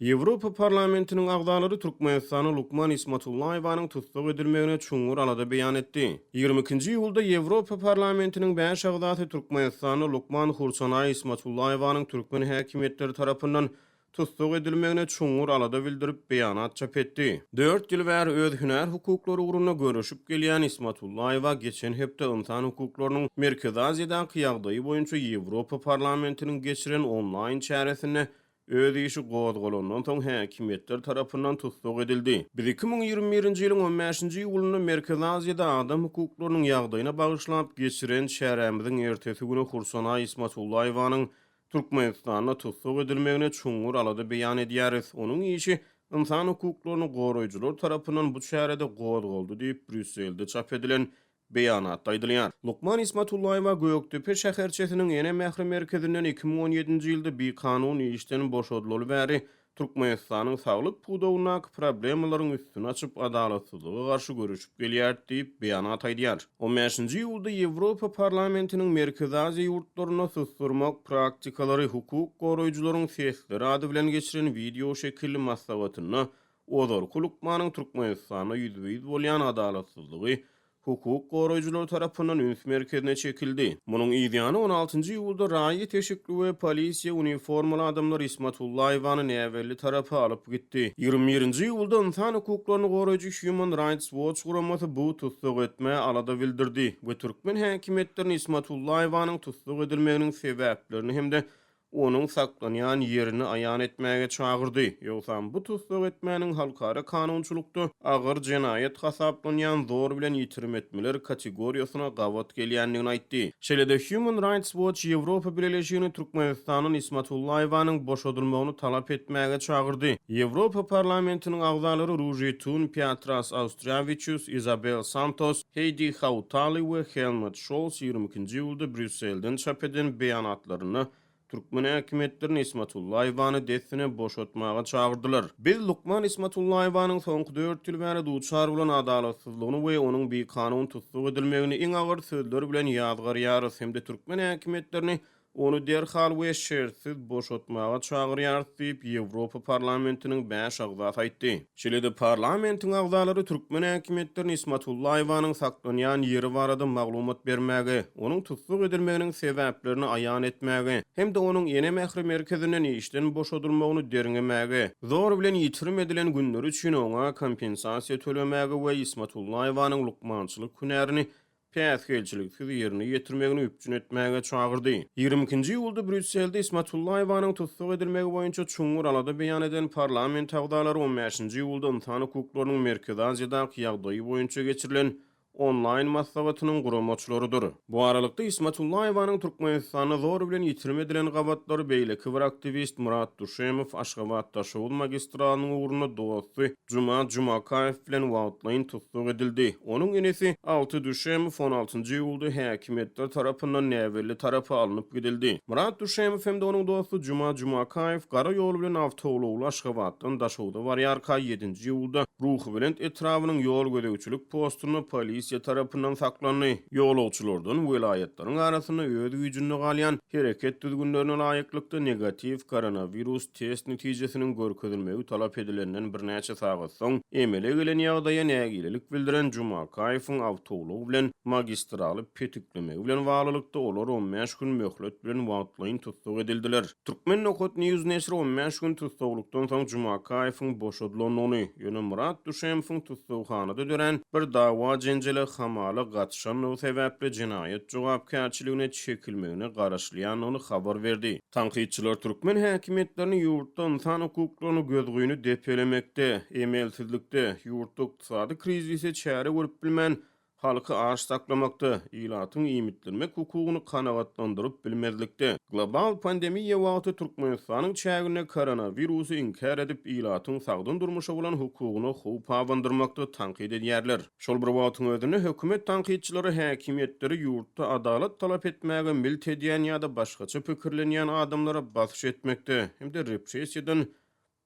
Ýewropa Parlamentiniň agzalary Türkmenistanda lukman Ismatullaýewanyň tussag edilmegine çuňňur alada beýan etdi. 22-nji iýulda Ýewropa Parlamentiniň bäş agzasy Türkmenistanda lukman Hursanaý Ismatullaýewanyň türkmen häkimiýetleri tarapyndan tussag edilmegine çuňňur alada bildirip, beýanat çap etdi. Dört ýyl bäri öz hünär hukuklary ugrunda göreşip gelýän Ismatullaýewa geçen hepde ynsan hukuklarynyň Merkezi Aziýadaky ýagdaýy boýunça Ýewropa Parlamentiniň geçiren onlaýn çäresinde öz işi gozgalandan soň häkimiýetler tarapyndan tussag edildi. Biz 2021-nji ýylyň on bäşinji iýulynda Merkezi Aziýada adam hukuklarynyň ýagdaýyna bagyşlap geçiren çärämiziň ertesi güni Hursanaý Ismatullaýewanyň Türkmenistanda tussag edilmegine çuňňur alada beýan edýäris. Onuň işi ynsan hukuklaryny goraýjylar tarapyndan bu çärede gozgaldy diýip, Brýusselde çap edilen beýanatda aýdylýar. Lukman Ismatullaýewa Gökdepe şäherçesiniň Ene mähri merkezinden 2017-nji ýylda bikanun işden boşadylaly bäri Türkmenistanyň saglyk pudagyndaky problemalaryň üstüni açyp, adalatsyzlyga garşy göreşip gelýär diýip, beýanat aýdýar. On bäşinji iýulda Ýewropa Parlamentiniň Merkezi Aziýa ýurtlarynda susdurmak praktikalary hukuk goraýjylaryň sesleri ady bilen geçiren wideo şekilli maslahatynda ozalky lukmanyň Türkmenistanda ýüzbe-ýüz bolýan adalatsyzlygy hukuk goraýjylar tarapyndan üns merkezine çekildi. Munuň yzýany on altynjy iýulda raýat eşikli we polisiýa uniformaly adamlar Ismatullaýewany näbelli tarapa alyp gitdi. 21-nji iýulda ynsan hukuklaryny goraýjy Human Rights Watch guramasy bu tussag etmä alada bildirdi we türkmen häkimiýetlerini Ismatullaýewanyň tussag edilmeginiň sebäplerini hem-de onuň saklanýan ýerini aýan etmäge çagyrdy. Ýogsam bu tussag etmäniň halkara kanunçylykda agyr jenaýat hasaplanýan zor bilen ýitirim etmeler kategoriýasyna gabat gelýändigini aýtdy. Şeýle-de Human Rights Watch Ýewropa Bileleşigini Türkmenistandan Ismatullaýewanyň boşadylmagyny talap etmäge çagyrdy. Ýewropa Parlamentiniň agzalary Ruži Tun, Piatras Austriawiçius, Izabel Santos, Heýdi Hautali we Helmut Şols 22-nji iýulda Brýusselden çap eden beýanatlarynda türkmen häkimiýetlerini Ismatullaýewany dessine boşatmaga çagyrdylar. Biz lukman Ismatullaýewanyň soňky dört ýyl bäri duçar bolan adalatsyzlygyny we onuň bikanun tussag edilmegini iň agyr sözler bilen ýazgarýarys hem-de türkmen häkimiýetlerini Ony derhal we şertsiz boşatmaga çagyrýarys diýip, Ýewropa Parlamentiniň bäş agzasy aýtdy. Şeýle-de parlamentiň agzalary türkmen häkimiýetlerini Ismatullaýewanyň saklanýan ýeri barada maglumat bermäge, onuň tussag edilmeginiň sebäplerini aýan etmäge hem-de onuň Ene mähri merkezinden işden boşadylmagyny derňemäge, zor bilen ýitirim edilen günleri üçin oňa kompensasiýa tölemäge we Ismatullaýewanyň lukmançylyk hünärini päsgelçiliksiz ýerine ýetirmegini üpjün etmäge çagyrdy. 22-nji iýulda Brýusselde Ismatullaýewanyň tussag edilmegi boýunça çuňňur alada beýan eden parlament agzalary on bäşinji iýulda ynsan hukuklarynyň Merkezi Aziýadaky ýagdaýy boýunça geçirilen onlaýn maslahatynyň guramaçylarydyr. Bu aralykda, Ismatullaýewanyň Türkmenistanda zor bilen ýitirim edilen gabatlary beýleki bir aktiwist Myrat Duşemow Aşgabat-Daşoguz magistralynyň ugrunda dosty Juma Jumakaýew bilen wagtlaýyn tussag edildi. Onuň inisi Alty Düşemow on altynjy iýulda häkimiýetler tarapyndan näbelli tarapa alnyp gidildi. Myrat Düşemow hem-de onuň dosty Juma Jumakaýew gara ýol bilen awtoulagly Aşgabatdan Daşogza barýarka ýedinji iýulda Ruhubelent etrabynyň ýol gözegçilik postunda polisiýa tarapyndan saklandy. Ýolagçylardan welaýatlaryň arasynda öz güýjünde galýan hereket düzgünlerine laýyklykda negatiw koronawirus test netijesiniň görkezilmegi talap edilenden birnäçe sagat soň emele gelen ýagdaýa nägilelik bildiren Jumakaýewiň awtoulag bilen magistraly petiklemegi bilen baglylykda olar on bäş gün möhlet bilen wagtlaýyn tussag edildiler. Turkmen nokat news neşiri on bäş gün tussaglykdan soň Jumakaýewiň boşadylandygyny, ýöne Myrat Düşemowyň tussaghanada dörän bir dawa-jenjele hamala gatyşandygy sebäpli jenaýat jogapkärçiligine çekilmegine garaşylýandygyny habar berdi. Tankytçylar türkmen häkimiýetlerini ýurtda ynsan hukuklaryny gözgyny depelemekde, emelsizlikde, ýurtda ykdysady krizise çäre görüp bilmän, halky aç saklamakda, ilatyň iýmitlenmek hukugyny kanagatlandyryp bilmezlikde, global pandemiýa wagty Türkmenistanyň çäginde koronawirusy inkär edip, ilatyň sagdyn durmuşa bolan hukugyna howp abandyrmakda tankyt edýärler. Şol bir wagtyň özünde, hökümet tankytçylary häkimiýetleri ýurtda adalat talap etmäge milt edýän ýa-da başgaça pikirlenýän adamlara basyş etmekde hem-de repressiýadan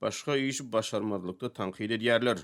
başga işi başarmazlykda tankyt edýärler.